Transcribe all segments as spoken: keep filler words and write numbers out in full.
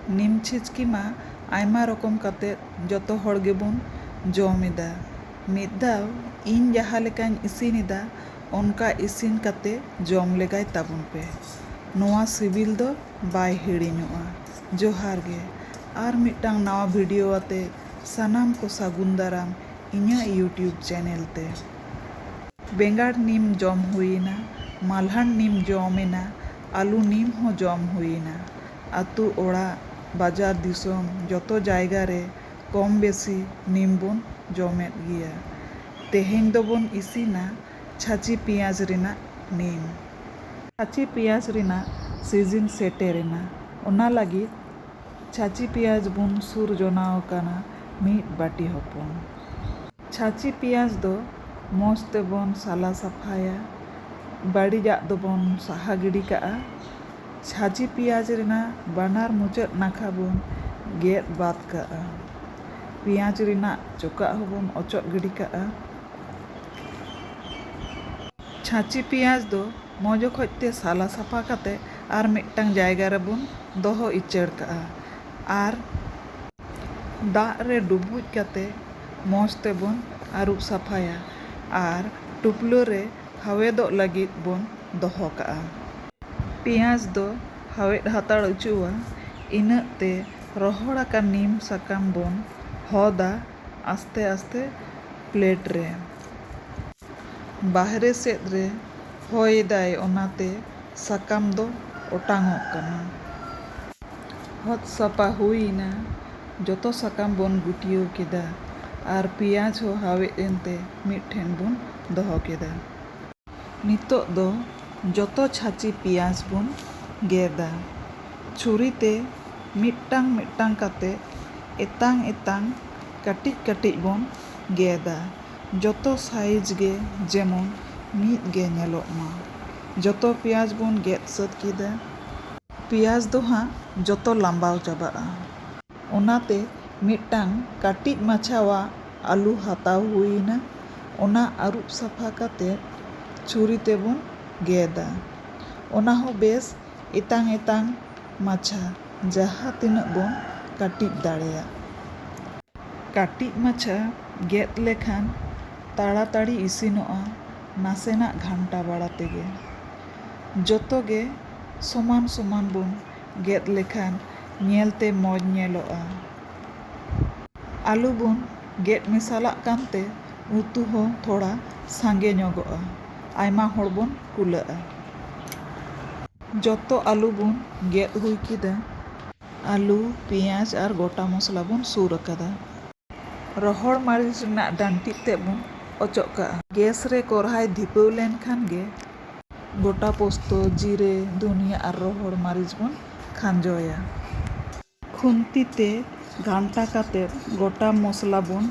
ᱱᱤᱢ ᱪᱷᱤᱪᱠᱤ ᱢᱟ ᱟᱭᱢᱟ ᱨᱚᱠᱚᱢ ᱠᱟᱛᱮ ᱡᱚᱛᱚ ᱦᱚᱲ ᱜᱮᱵᱚᱱ ᱡᱚᱢ ᱮᱫᱟ᱾ ᱢᱤᱫ ᱫᱷᱟᱣ ᱤᱧ ᱡᱟᱦᱟᱸ ᱞᱮᱠᱟᱧ ᱤᱥᱤᱱ ᱮᱫᱟ, ᱚᱱᱠᱟ ᱤᱥᱤᱱ ᱠᱟᱛᱮ ᱡᱚᱢ ᱞᱮᱜᱟᱭ ᱛᱟᱵᱚᱱ ᱯᱮ᱾ ᱱᱚᱣᱟ ᱥᱤᱵᱤᱞ ᱫᱚ ᱵᱟᱭ ᱦᱤᱲᱤᱧᱚᱜᱼᱟ᱾ ᱡᱚᱦᱟᱨ ᱜᱮ᱾ ᱟᱨ ᱢᱤᱫᱴᱟᱝ ᱱᱟᱣᱟ ᱵᱷᱤᱰᱤᱭᱳ ᱟᱛᱮ ᱥᱟᱱᱟᱢ ᱠᱚ ᱥᱟᱹᱜᱩᱱ ᱫᱟᱨᱟᱢ ᱤᱧᱟᱹᱜ YouTube ᱪᱮᱱᱮᱞ ᱛᱮ᱾ ᱵᱮᱸᱜᱟᱲ ᱱᱤᱢ ᱡᱚᱢ ᱦᱩᱭᱮᱱᱟ, ᱢᱟᱞᱦᱟᱱ ᱱᱤᱢ ᱡᱚᱢ ᱮᱱᱟ, ᱟᱹᱞᱩ ᱱᱤᱢ ᱦᱚᱸ ᱡᱚᱢ ᱦᱩᱭᱮᱱᱟ᱾ ᱟᱹᱛᱩ ᱚᱲᱟᱜ, ᱵᱟᱡᱟᱨ ᱫᱤᱥᱚᱢ, ᱡᱚᱛᱚ ᱡᱟᱭᱜᱟ ᱨᱮ ᱠᱚᱢ ᱵᱮᱥᱤ ᱱᱤᱢ ᱵᱚᱱ ᱡᱚᱢᱮᱫ ᱜᱮᱭᱟ᱾ ᱛᱮᱦᱮᱧ ᱫᱚᱵᱚᱱ ᱤᱥᱤᱱᱟ ᱪᱷᱟᱹᱪᱤ ᱯᱮᱸᱭᱟᱡᱽ ᱨᱮᱱᱟᱜ ᱱᱤᱢ᱾ ᱪᱷᱟᱹᱪᱤ ᱯᱮᱸᱭᱟᱡᱽ ᱨᱮᱱᱟᱜ ᱥᱤᱡᱤᱱ ᱥᱮᱴᱮᱨᱮᱱᱟ, ᱚᱱᱟ ᱞᱟᱹᱜᱤᱫ ᱪᱷᱟᱹᱪᱤ ᱯᱮᱸᱭᱟᱡᱽ ᱵᱚᱱ ᱥᱩᱨ ᱡᱚᱱᱟᱣ ᱟᱠᱟᱱᱟ ᱢᱤᱫ ᱵᱟᱹᱴᱤ ᱦᱚᱯᱚᱱ᱾ ᱪᱷᱟᱹᱪᱤ ᱯᱮᱸᱭᱟᱡᱽ ᱫᱚ ᱢᱚᱡᱽ ᱛᱮᱵᱚᱱ ᱥᱟᱞᱟ ᱥᱟᱯᱷᱟᱭᱟ, ᱵᱟᱹᱲᱤᱡᱟᱜ ᱫᱚᱵᱚᱱ ᱥᱟᱦᱟ ᱜᱤᱰᱤ ᱠᱟᱜᱼᱟ᱾ ᱪᱷᱟᱹᱪᱤ ᱯᱮᱸᱭᱟᱡᱽ ᱨᱮᱱᱟᱜ ᱵᱟᱱᱟᱨ ᱢᱩᱪᱟᱹᱫ ᱱᱟᱠᱷᱟ ᱵᱚᱱ ᱜᱮᱫ ᱵᱟᱫ ᱠᱟᱜᱼᱟ᱾ ᱯᱮᱸᱭᱟᱡᱽ ᱨᱮᱱᱟᱜ ᱪᱚᱠᱟᱜ ᱦᱚᱸᱵᱚᱱ ᱚᱪᱚᱜ ᱜᱤᱰᱤ ᱠᱟᱜᱼᱟ᱾ ᱪᱷᱟᱹᱪᱤ ᱯᱮᱸᱭᱟᱡᱽ ᱫᱚ ᱢᱚᱡᱽ ᱚᱠᱚᱡ ᱛᱮ ᱥᱟᱞᱟ ᱥᱟᱯᱷᱟ ᱠᱟᱛᱮ ᱟᱨ ᱢᱤᱫᱴᱟᱝ ᱡᱟᱭᱜᱟ ᱨᱮᱵᱚᱱ ᱫᱚᱦᱚ ᱩᱪᱟᱹᱲ ᱠᱟᱜᱼᱟ᱾ ᱟᱨ ᱫᱟᱜ ᱨᱮ ᱰᱩᱵᱩᱡ ᱠᱟᱛᱮ ᱢᱚᱡᱽ ᱛᱮᱵᱚᱱ ᱟᱹᱨᱩᱵ ᱥᱟᱯᱷᱟᱭᱟ ᱟᱨ ᱴᱩᱯᱞᱟᱹ ᱨᱮ ᱦᱟᱣᱮᱫᱚᱜ ᱞᱟᱹᱜᱤᱫ ᱵᱚᱱ ᱫᱚᱦᱚ ᱠᱟᱜᱼᱟ᱾ ᱯᱮᱸᱭᱟᱡᱽ ᱫᱚ ᱦᱟᱣᱮᱫ ᱦᱟᱛᱟᱲ ᱚᱪᱚᱣᱟ, ᱤᱱᱟᱹᱜ ᱛᱮ ᱨᱚᱦᱚᱲ ᱟᱠᱟᱱ ᱱᱤᱢ ᱥᱟᱠᱟᱢ ᱵᱚᱱ ᱦᱚᱫᱟ ᱟᱥᱛᱮ ᱟᱥᱛᱮ ᱯᱞᱮᱴ ᱨᱮ᱾ ᱵᱟᱦᱨᱮ ᱥᱮᱫ ᱨᱮ ᱦᱚᱭ ᱮᱫᱟᱭ, ᱚᱱᱟᱛᱮ ᱥᱟᱠᱟᱢ ᱫᱚ ᱚᱴᱟᱝᱚᱜ ᱠᱟᱱᱟ᱾ ᱦᱚᱫ ᱥᱟᱯᱷᱟ ᱦᱩᱭ ᱮᱱᱟ, ᱡᱚᱛᱚ ᱥᱟᱠᱟᱢ ᱵᱚᱱ ᱜᱩᱴᱭᱟᱹᱣ ᱠᱮᱫᱟ ᱟᱨ ᱯᱮᱸᱭᱟᱡᱽ ᱦᱚᱸ ᱦᱟᱣᱮᱫ ᱮᱱᱛᱮ ᱢᱤᱫ ᱴᱷᱮᱱ ᱵᱚᱱ ᱫᱚᱦᱚ ᱠᱮᱫᱟ᱾ ᱱᱤᱛᱚᱜ ᱫᱚ ᱡᱚᱛᱚ ᱪᱷᱟᱹᱪᱤ ᱯᱮᱸᱭᱟᱡᱽ ᱵᱚᱱ ᱜᱮᱫᱟ᱾ ᱪᱷᱩᱨᱤ ᱛᱮ ᱢᱤᱫᱴᱟᱝ ᱢᱤᱫᱴᱟᱝ ᱠᱟᱛᱮ ᱮᱛᱟᱝ ᱮᱛᱟᱝ ᱠᱟᱹᱴᱤᱡ ᱠᱟᱹᱴᱤᱡ ᱵᱚᱱ ᱜᱮᱫᱟ᱾ ᱡᱚᱛᱚ ᱥᱟᱭᱤᱡᱽ ᱜᱮ ᱡᱮᱢᱚᱱ ᱢᱤᱫ ᱜᱮ ᱧᱮᱞᱚᱜ ᱢᱟ᱾ ᱡᱚᱛᱚ ᱯᱮᱸᱭᱟᱡᱽ ᱵᱚᱱ ᱜᱮᱫ ᱥᱟᱹᱛ ᱠᱮᱫᱟ᱾ ᱯᱮᱸᱭᱟᱡᱽ ᱫᱚ ᱦᱟᱸᱜ ᱡᱚᱛᱚ ᱞᱟᱸᱵᱟᱣ ᱪᱟᱵᱟᱜᱼᱟ᱾ ᱚᱱᱟᱛᱮ ᱢᱤᱫᱴᱟᱝ ᱠᱟᱹᱴᱤᱡ ᱢᱟᱪᱷᱟᱣᱟᱜ ᱟᱹᱞᱩ ᱦᱟᱛᱟᱣ ᱦᱩᱭ ᱮᱱᱟ᱾ ᱚᱱᱟ ᱟᱹᱨᱩᱵ ᱥᱟᱯᱷᱟ ᱠᱟᱛᱮ ᱪᱷᱩᱨᱤ ᱛᱮᱵᱚᱱ ᱜᱮᱫᱟ᱾ ᱚᱱᱟ ᱦᱚᱸ ᱵᱮᱥ ᱮᱛᱟᱝ ᱮᱛᱟᱝ ᱢᱟᱪᱷᱟ᱾ ᱡᱟᱦᱟᱸ ᱛᱤᱱᱟᱹᱜ ᱵᱚᱱ ᱠᱟᱹᱴᱤᱡ ᱫᱟᱲᱮᱭᱟᱜ᱾ ᱠᱟᱹᱴᱤᱡ ᱢᱟᱪᱷᱟ ᱜᱮᱫ ᱞᱮᱠᱷᱟᱱ ᱛᱟᱲᱟᱛᱟᱲᱤ ᱤᱥᱤᱱᱚᱜᱼᱟ ᱱᱟᱥᱮᱱᱟᱜ ᱜᱷᱟᱱᱴᱟ ᱵᱟᱲᱟ ᱛᱮᱜᱮ᱾ ᱡᱚᱛᱚ ᱜᱮ ᱥᱚᱢᱟᱱ ᱥᱚᱢᱟᱱ ᱵᱚᱱ ᱜᱮᱫ ᱞᱮᱠᱷᱟᱱ ᱧᱮᱞᱛᱮ ᱢᱚᱡᱽ ᱧᱮᱞᱚᱜᱼᱟ᱾ ᱟᱹᱞᱩ ᱵᱚᱱ ᱜᱮᱫ ᱢᱮᱥᱟᱞᱟᱜ ᱠᱟᱱᱛᱮ ᱩᱛᱩ ᱦᱚᱸ ᱛᱷᱚᱲᱟ ᱥᱟᱸᱜᱮ ᱧᱚᱜᱚᱜᱼᱟ, ᱟᱭᱢᱟ ᱦᱚᱲ ᱵᱚᱱ ᱠᱩᱞᱟᱹᱜᱼᱟ᱾ ᱡᱚᱛᱚ ᱟᱹᱞᱩ ᱵᱚᱱ ᱜᱮᱫ ᱦᱩᱭ ᱠᱮᱫᱟ᱾ ᱟᱹᱞᱩ, ᱯᱮᱸᱭᱟᱡᱽ ᱟᱨ ᱜᱚᱴᱟ ᱢᱚᱥᱞᱟ ᱵᱚᱱ ᱥᱩᱨ ᱟᱠᱟᱫᱟ᱾ ᱨᱚᱦᱚᱲ ᱢᱟᱹᱨᱤᱪ ᱨᱮᱱᱟᱜ ᱰᱟᱹᱱᱴᱤᱡ ᱛᱮᱫ ᱵᱚᱱ ᱚᱪᱚᱜ ᱠᱟᱜᱼᱟ᱾ ᱜᱮᱥ ᱨᱮ ᱠᱚᱨᱦᱟᱭ ᱫᱷᱤᱯᱟᱹᱣ ᱞᱮᱱᱠᱷᱟᱱ ᱜᱮ ᱜᱚᱴᱟ ᱯᱳᱥᱛᱚ, ᱡᱤᱨᱟᱹ, ᱫᱷᱩᱱᱤᱭᱟᱹ ᱟᱨ ᱨᱚᱦᱚᱲ ᱢᱟᱹᱨᱤᱪ ᱵᱚᱱ ᱠᱷᱟᱸᱡᱚᱭᱟ᱾ ᱠᱷᱩᱱᱛᱤ ᱛᱮ ᱜᱷᱟᱱᱴᱟ ᱠᱟᱛᱮ ᱜᱚᱴᱟ ᱢᱚᱥᱞᱟ ᱵᱚᱱ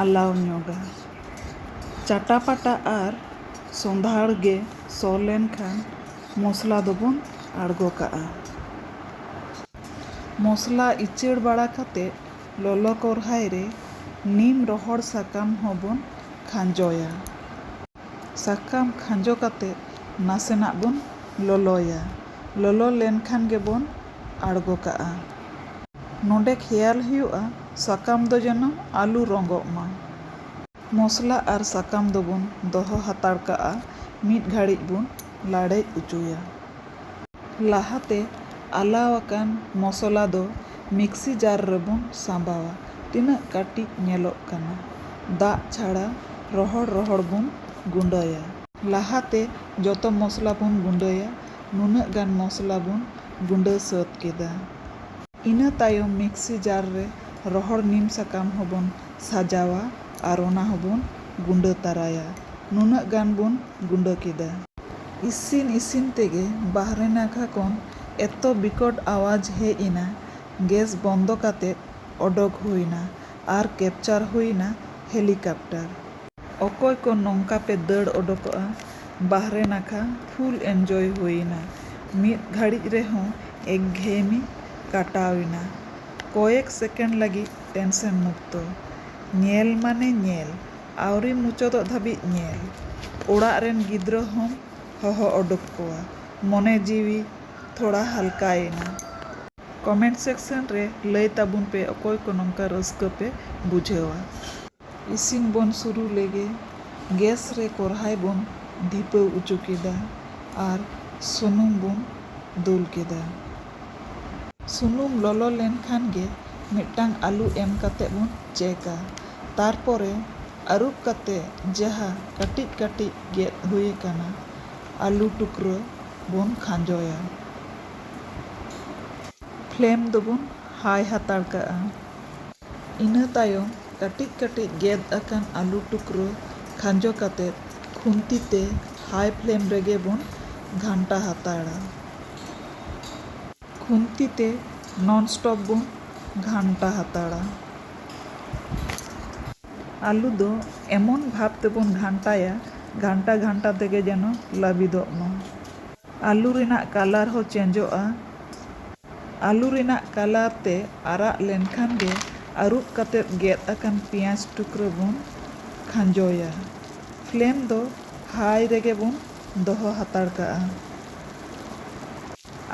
ᱟᱞᱟᱣ ᱧᱚᱜᱟ᱾ ᱪᱟᱴᱟᱯᱟᱴᱟ ᱟᱨ ᱥᱚᱸᱫᱷᱟᱲ ᱜᱮ ᱥᱚ ᱞᱮᱱᱠᱷᱟᱱ ᱢᱚᱥᱞᱟ ᱫᱚᱵᱚᱱ ᱟᱬᱜᱚ ᱠᱟᱜᱼᱟ᱾ ᱢᱚᱥᱞᱟ ᱤᱪᱟᱹᱲ ᱵᱟᱲᱟ ᱠᱟᱛᱮ ᱞᱚᱞᱚ ᱠᱚᱨᱦᱟᱭ ᱨᱮ ᱱᱤᱢ ᱨᱚᱦᱚᱲ ᱥᱟᱠᱟᱢ ᱦᱚᱸᱵᱚᱱ ᱠᱷᱟᱸᱡᱚᱭᱟ᱾ ᱥᱟᱠᱟᱢ ᱠᱷᱟᱸᱡᱚ ᱠᱟᱛᱮ ᱱᱟᱥᱮᱱᱟᱜ ᱵᱚᱱ ᱞᱚᱞᱚᱭᱟ᱾ ᱞᱚᱞᱚ ᱞᱮᱱᱠᱷᱟᱱ ᱜᱮᱵᱚᱱ ᱟᱬᱜᱚ ᱠᱟᱜᱼᱟ᱾ ᱱᱚᱰᱮ ᱠᱷᱮᱭᱟᱞ ᱦᱩᱭᱩᱜᱼᱟ, ᱥᱟᱠᱟᱢ ᱫᱚ ᱡᱮᱱᱚ ᱟᱞᱚ ᱨᱚᱸᱜᱚᱜ ᱢᱟ᱾ ᱢᱚᱥᱞᱟ ᱟᱨ ᱥᱟᱠᱟᱢ ᱫᱚᱵᱚᱱ ᱫᱚᱦᱚ ᱦᱟᱛᱟᱲ ᱠᱟᱜᱼᱟ, ᱢᱤᱫ ᱜᱷᱟᱹᱲᱤᱡ ᱵᱚᱱ ᱞᱟᱲᱮᱡ ᱚᱪᱚᱭᱟ᱾ ᱞᱟᱦᱟᱛᱮ ᱟᱞᱟᱣ ᱟᱠᱟᱱ ᱢᱚᱥᱞᱟ ᱫᱚ ᱢᱤᱠᱥᱤ ᱡᱟᱨ ᱨᱮᱵᱚᱱ ᱥᱟᱸᱵᱟᱣᱟ᱾ ᱛᱤᱱᱟᱹᱜ ᱠᱟᱹᱴᱤᱡ ᱧᱮᱞᱚᱜ ᱠᱟᱱᱟ᱾ ᱫᱟᱜ ᱪᱷᱟᱲᱟ ᱨᱚᱦᱚᱲ ᱨᱚᱦᱚᱲ ᱵᱚᱱ ᱜᱩᱸᱰᱟᱹᱭᱟ᱾ ᱞᱟᱦᱟᱛᱮ ᱡᱚᱛᱚ ᱢᱚᱥᱞᱟ ᱵᱚᱱ ᱜᱩᱸᱰᱟᱹᱭᱟ, ᱱᱩᱱᱟᱹᱜ ᱜᱟᱱ ᱢᱚᱥᱞᱟ ᱵᱚᱱ ᱜᱩᱸᱰᱟᱹ ᱥᱟᱹᱛ ᱠᱮᱫᱟ᱾ ᱤᱱᱟᱹ ᱛᱟᱭᱚᱢ ᱢᱤᱠᱥᱤ ᱡᱟᱨ ᱨᱮ ᱨᱚᱦᱚᱲ ᱱᱤᱢ ᱥᱟᱠᱟᱢ ᱦᱚᱸᱵᱚᱱ ᱥᱟᱡᱟᱣᱟ ᱟᱨ ᱚᱱᱟ ᱦᱚᱸᱵᱚᱱ ᱜᱩᱸᱰᱟᱹ ᱛᱟᱨᱟᱭᱟ᱾ ᱱᱩᱱᱟᱹᱜ ᱜᱟᱱ ᱵᱚᱱ ᱜᱩᱸᱰᱟᱹ ᱠᱮᱫᱟ᱾ ᱤᱥᱤᱱ ᱤᱥᱤᱱ ᱛᱮᱜᱮ ᱵᱟᱦᱨᱮ ᱱᱟᱠᱷᱟ ᱠᱷᱚᱱ ᱮᱛᱚ ᱵᱤᱠᱚᱴ ᱟᱣᱟᱡᱽ ᱦᱮᱡ ᱮᱱᱟ᱾ ᱜᱮᱥ ᱵᱚᱱᱫᱚ ᱠᱟᱛᱮ ᱚᱰᱚᱠ ᱦᱩᱭᱱᱟ ᱟᱨ ᱠᱮᱯᱪᱟᱨ ᱦᱩᱭᱱᱟ ᱦᱮᱞᱤᱠᱟᱯᱴᱟᱨ᱾ ᱚᱠᱚᱭ ᱠᱚ ᱱᱚᱝᱠᱟ ᱯᱮ ᱫᱟᱹᱲ ᱚᱰᱚᱠᱚᱜᱼᱟ ᱵᱟᱦᱨᱮ ᱱᱟᱠᱷᱟ, ᱯᱷᱩᱞ ᱮᱱᱡᱚᱭ ᱦᱩᱭᱱᱟ᱾ ᱢᱤᱫ ᱜᱷᱟᱹᱲᱤᱡ ᱨᱮᱦᱚᱸ ᱮᱠᱜᱷᱮᱭᱮᱢᱤ ᱠᱟᱴᱟᱣ ᱮᱱᱟ᱾ ᱠᱚᱭᱮᱠ ᱥᱮᱠᱮᱱᱰ ᱞᱟᱹᱜᱤᱫ ᱴᱮᱱᱥᱮᱱ ᱢᱩᱠᱛᱚ᱾ ᱧᱮᱞ ᱢᱟᱱᱮ ᱧᱮᱞ, ᱟᱹᱣᱨᱤ ᱢᱩᱪᱟᱹᱫᱚᱜ ᱫᱷᱟᱹᱵᱤᱡ ᱧᱮᱞ᱾ ᱚᱲᱟᱜ ᱨᱮᱱ ᱜᱤᱫᱽᱨᱟᱹ ᱦᱚᱸᱢ ᱦᱚᱦᱚ ᱚᱰᱚᱠ ᱠᱚᱣᱟ᱾ ᱢᱚᱱᱮ ᱡᱤᱣᱤ ᱛᱷᱚᱲᱟ ᱦᱟᱞᱠᱟᱭᱮᱱᱟ᱾ Comment section ᱨᱮ ᱞᱟᱹᱭ ᱛᱟᱵᱚᱱ ᱯᱮ ᱚᱠᱚᱭ ᱠᱚ ᱱᱚᱝᱠᱟ ᱨᱟᱹᱥᱠᱟᱹ ᱯᱮ ᱵᱩᱡᱷᱟᱹᱣᱟ᱾ ᱤᱥᱤᱱ ᱵᱚᱱ ᱥᱩᱨᱩ ᱞᱮᱜᱮ᱾ ᱜᱮᱥ ᱨᱮ ᱠᱚᱨᱦᱟᱭ ᱵᱚᱱ ᱫᱷᱤᱯᱟᱹᱣ ᱚᱪᱚ ᱠᱮᱫᱟ ᱟᱨ ᱥᱩᱱᱩᱢ ᱵᱚᱱ ᱫᱩᱞ ᱠᱮᱫᱟ᱾ ᱥᱩᱱᱩᱢ ᱞᱚᱞᱚ ᱞᱮᱱᱠᱷᱟᱱ ᱜᱮ ᱢᱤᱫᱴᱟᱝ ᱟᱹᱞᱩ ᱮᱢ ᱠᱟᱛᱮ ᱵᱚᱱ ᱪᱮᱠᱟ᱾ ᱛᱟᱨᱯᱚᱨᱮ ᱟᱹᱨᱩᱵ ᱠᱟᱛᱮ ᱡᱟᱦᱟᱸ ᱠᱟᱹᱴᱤᱡ ᱠᱟᱹᱴᱤᱡ ᱜᱮᱫ ᱦᱩᱭ ᱟᱠᱟᱱᱟ ᱟᱹᱞᱩ ᱴᱩᱠᱨᱟᱹ ᱵᱚᱱ ᱠᱷᱟᱸᱡᱚᱭᱟ᱾ ᱯᱷᱞᱮᱢ ᱫᱚᱵᱚᱱ ᱦᱟᱭ ᱦᱟᱛᱟᱲ ᱠᱟᱜᱼᱟ᱾ ᱤᱱᱟᱹ ᱛᱟᱭᱚᱢ ᱠᱟᱹᱴᱤᱡ ᱠᱟᱹᱴᱤᱡ ᱜᱮᱫ ᱟᱠᱟᱱ ᱟᱹᱞᱩ ᱴᱩᱠᱨᱟᱹ ᱠᱷᱟᱸᱡᱚ ᱠᱟᱛᱮ ᱠᱷᱩᱱᱛᱤ ᱛᱮ ᱦᱟᱭ ᱯᱷᱞᱮᱢ ᱨᱮᱜᱮ ᱵᱚᱱ ᱜᱷᱟᱱᱴᱟ ᱦᱟᱛᱟᱲᱟ᱾ ᱠᱷᱩᱱᱛᱤ ᱛᱮ ᱱᱚᱱ ᱥᱴᱚᱯ ᱵᱚᱱ ᱜᱷᱟᱱᱴᱟ ᱦᱟᱛᱟᱲᱟ᱾ ᱟᱹᱞᱩ ᱫᱚ ᱮᱢᱚᱱ ᱵᱷᱟᱵᱽ ᱛᱮᱵᱚᱱ ᱜᱷᱟᱱᱴᱟᱭᱟ, ᱜᱷᱟᱱᱴᱟ ᱜᱷᱟᱱᱴᱟ ᱛᱮᱜᱮ ᱡᱮᱱᱚ ᱞᱟᱹᱵᱤᱫᱚᱜ ᱢᱟ᱾ ᱟᱹᱞᱩ ᱨᱮᱱᱟᱜ ᱠᱟᱞᱟᱨ ᱦᱚᱸ ᱪᱮᱧᱡᱚᱜᱼᱟ᱾ ᱟᱹᱞᱩ ᱨᱮᱱᱟᱜ ᱠᱟᱞᱟᱨ ᱛᱮ ᱟᱨᱟᱜ ᱞᱮᱱᱠᱷᱟᱱ ᱜᱮ ᱟᱹᱨᱩᱵ ᱠᱟᱛᱮ ᱜᱮᱫ ᱟᱠᱟᱱ ᱯᱮᱸᱭᱟᱡᱽ ᱴᱩᱠᱨᱟᱹ ᱵᱚᱱ ᱠᱷᱟᱸᱡᱚᱭᱟ᱾ ᱯᱷᱞᱮᱢ ᱫᱚ ᱦᱟᱭ ᱨᱮᱜᱮ ᱵᱚᱱ ᱫᱚᱦᱚ ᱦᱟᱛᱟᱲ ᱠᱟᱜᱼᱟ᱾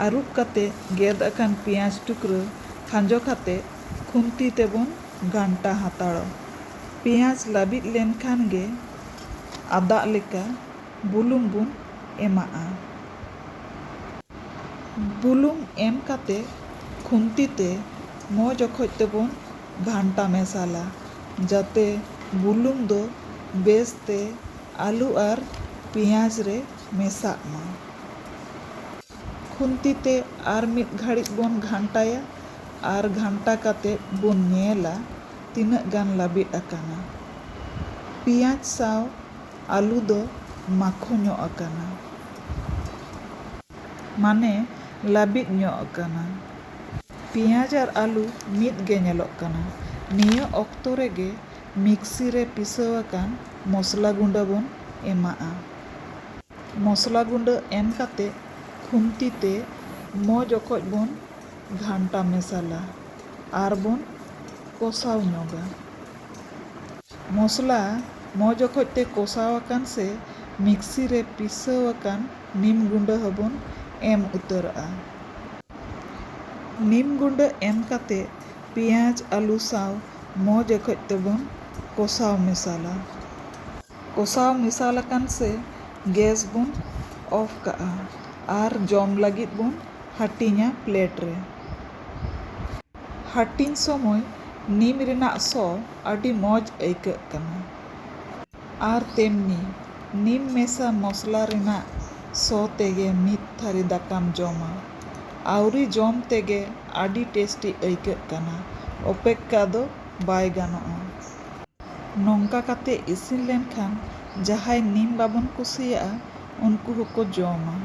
ᱟᱹᱨᱩᱵ ᱠᱟᱛᱮ ᱜᱮᱫ ᱟᱠᱟᱱ ᱯᱮᱸᱭᱟᱡᱽ ᱴᱩᱠᱨᱟᱹ ᱠᱷᱟᱸᱡᱚ ᱠᱟᱛᱮ ᱠᱷᱩᱱᱛᱤ ᱛᱮᱵᱚᱱ ᱜᱷᱟᱱᱴᱟ ᱦᱟᱛᱟᱲᱟ᱾ ᱯᱮᱸᱭᱟᱡᱽ ᱞᱟᱹᱵᱤᱫ ᱞᱮᱱᱠᱷᱟᱱ ᱜᱮ ᱟᱫᱟᱜ ᱞᱮᱠᱟ ᱵᱩᱞᱩᱝ ᱵᱚᱱ ᱮᱢᱟᱜᱼᱟ᱾ ᱵᱩᱞᱩᱝ ᱮᱢ ᱠᱟᱛᱮ ᱠᱷᱩᱱᱛᱤ ᱛᱮ ᱢᱚᱡᱽ ᱚᱠᱚᱡ ᱛᱮᱵᱚᱱ ᱜᱷᱟᱱᱴᱟ ᱢᱮᱥᱟᱞᱟ, ᱡᱟᱛᱮ ᱵᱩᱞᱩᱝ ᱫᱚ ᱵᱮᱥᱛᱮ ᱟᱹᱞᱩ ᱟᱨ ᱯᱮᱸᱭᱟᱡᱽ ᱨᱮ ᱢᱮᱥᱟᱜ ᱢᱟ᱾ ᱠᱷᱩᱱᱛᱤ ᱛᱮ ᱟᱨ ᱢᱤᱫ ᱜᱷᱟᱹᱲᱤᱡ ᱵᱚᱱ ᱜᱷᱟᱱᱴᱟᱭᱟ ᱟᱨ ᱜᱷᱟᱱᱴᱟ ᱠᱟᱛᱮ ᱵᱚᱱ ᱧᱮᱞᱟ ᱛᱤᱱᱟᱹᱜ ᱜᱟᱱ ᱞᱟᱹᱵᱤᱫ ᱟᱠᱟᱱᱟ᱾ ᱯᱮᱸᱭᱟᱡᱽ ᱥᱟᱶ ᱟᱹᱞᱩ ᱫᱚ ᱢᱟᱠᱷᱚ ᱧᱚᱜ ᱟᱠᱟᱱᱟ, ᱢᱟᱱᱮ ᱞᱟᱹᱵᱤᱫ ᱧᱚᱜ ᱟᱠᱟᱱᱟ᱾ ᱯᱮᱸᱭᱟᱡᱽ ᱟᱨ ᱟᱹᱞᱩ ᱢᱤᱫ ᱜᱮ ᱧᱮᱞᱚᱜ ᱠᱟᱱᱟ᱾ ᱱᱤᱭᱟᱹ ᱚᱠᱛᱚ ᱨᱮᱜᱮ ᱢᱤᱠᱥᱤ ᱨᱮ ᱯᱤᱥᱟᱹᱣ ᱟᱠᱟᱱ ᱢᱚᱥᱞᱟ ᱜᱩᱸᱰᱟᱹ ᱵᱚᱱ ᱮᱢᱟᱜᱼᱟ᱾ ᱢᱚᱥᱞᱟ ᱜᱩᱸᱰᱟᱹ ᱮᱢ ᱠᱟᱛᱮ ᱠᱷᱩᱱᱛᱤ ᱛᱮ ᱢᱚᱡᱽ ᱚᱠᱚᱡ ᱵᱚᱱ ᱜᱷᱟᱱᱴᱟ ᱢᱮᱥᱟᱞᱟ ᱟᱨ ᱵᱚᱱ ᱠᱚᱥᱟᱣ ᱧᱚᱜᱟ᱾ ᱢᱚᱥᱞᱟ ᱢᱚᱡᱽ ᱚᱠᱚᱡ ᱛᱮ ᱠᱚᱥᱟᱣ ᱟᱠᱟᱱ ᱥᱮ ᱢᱤᱠᱥᱤ ᱨᱮ ᱯᱤᱥᱟᱹᱣ ᱟᱠᱟᱱ ᱱᱤᱢ ᱜᱩᱸᱰᱟᱹ ᱦᱚᱸᱵᱚᱱ ᱮᱢ ᱩᱛᱟᱹᱨᱟᱜᱼᱟ᱾ ᱱᱤᱢ ᱜᱩᱸᱰᱟᱹ ᱮᱢ ᱠᱟᱛᱮ ᱯᱮᱸᱭᱟᱡᱽ ᱟᱹᱞᱩ ᱥᱟᱶ ᱢᱚᱡᱽ ᱚᱠᱚᱡ ᱛᱮᱵᱚᱱ ᱠᱚᱥᱟᱣ ᱢᱮᱥᱟᱞᱟ᱾ ᱠᱚᱥᱟᱣ ᱢᱮᱥᱟᱞ ᱟᱠᱟᱱ ᱥᱮ ᱜᱮᱥ ᱵᱚᱱ ᱚᱯᱷ ᱠᱟᱜᱼᱟ ᱟᱨ ᱡᱚᱢ ᱞᱟᱹᱜᱤᱫ ᱵᱚᱱ ᱦᱟᱹᱴᱤᱧᱟ ᱯᱞᱮᱴ ᱨᱮ᱾ ᱦᱟᱹᱴᱤᱧ ᱥᱚᱢᱚᱭ ᱱᱤᱢ ᱨᱮᱱᱟᱜ ᱥᱚ ᱟᱹᱰᱤ ᱢᱚᱡᱽ ᱟᱹᱭᱠᱟᱹᱜ ᱠᱟᱱᱟ᱾ ᱟᱨ ᱛᱮᱢᱱᱤ ᱱᱤᱢ ᱢᱮᱥᱟ ᱢᱚᱥᱞᱟ ᱨᱮᱱᱟᱜ ᱥᱚ ᱛᱮᱜᱮ ᱢᱤᱫ ᱛᱷᱟᱹᱨᱤ ᱫᱟᱠᱟᱢ ᱡᱚᱢᱟ᱾ ᱟᱹᱣᱨᱤ ᱡᱚᱢ ᱛᱮᱜᱮ ᱟᱹᱰᱤ ᱴᱮᱥᱴᱤ ᱟᱹᱭᱠᱟᱹᱜ ᱠᱟᱱᱟ᱾ ᱚᱯᱮᱠᱠᱷᱟ ᱫᱚ ᱵᱟᱭ ᱜᱟᱱᱚᱜᱼᱟ᱾ ᱱᱚᱝᱠᱟ ᱠᱟᱛᱮ ᱤᱥᱤᱱ ᱞᱮᱱᱠᱷᱟᱱ ᱡᱟᱦᱟᱸᱭ ᱱᱤᱢ ᱵᱟᱵᱚᱱ ᱠᱩᱥᱤᱭᱟᱜᱼᱟ, ᱩᱱᱠᱩ ᱦᱚᱸᱠᱚ ᱡᱚᱢᱟ᱾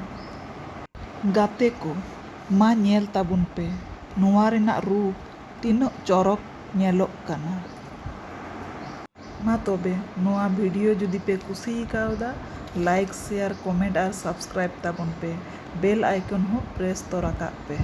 ᱜᱟᱛᱮ ᱠᱚ, ᱢᱟ ᱧᱮᱞ ᱛᱟᱵᱚᱱ ᱯᱮ, ᱱᱚᱣᱟ ᱨᱮᱱᱟᱜ ᱨᱩᱯ ᱛᱤᱱᱟᱹᱜ ᱪᱚᱨᱚᱠ ᱧᱮᱞᱚᱜ ᱠᱟᱱᱟ᱾ ᱢᱟ ᱛᱚᱵᱮ, ᱱᱚᱣᱟ ᱵᱷᱤᱰᱤᱭᱳ ᱡᱩᱫᱤ ᱯᱮ ᱠᱩᱥᱤ ᱠᱟᱣᱫᱟ, ᱞᱟᱭᱤᱠ, ᱥᱮᱭᱟᱨ, ᱠᱚᱢᱮᱱᱴ ᱟᱨ ᱥᱟᱵᱥᱠᱨᱟᱭᱤᱵ ᱛᱟᱵᱚᱱ ᱯᱮ᱾ ᱵᱮᱞ ᱟᱭᱠᱚᱱ ᱦᱚᱸ ᱯᱨᱮᱥ ᱛᱚᱨᱟ ᱠᱟᱜ ᱯᱮ᱾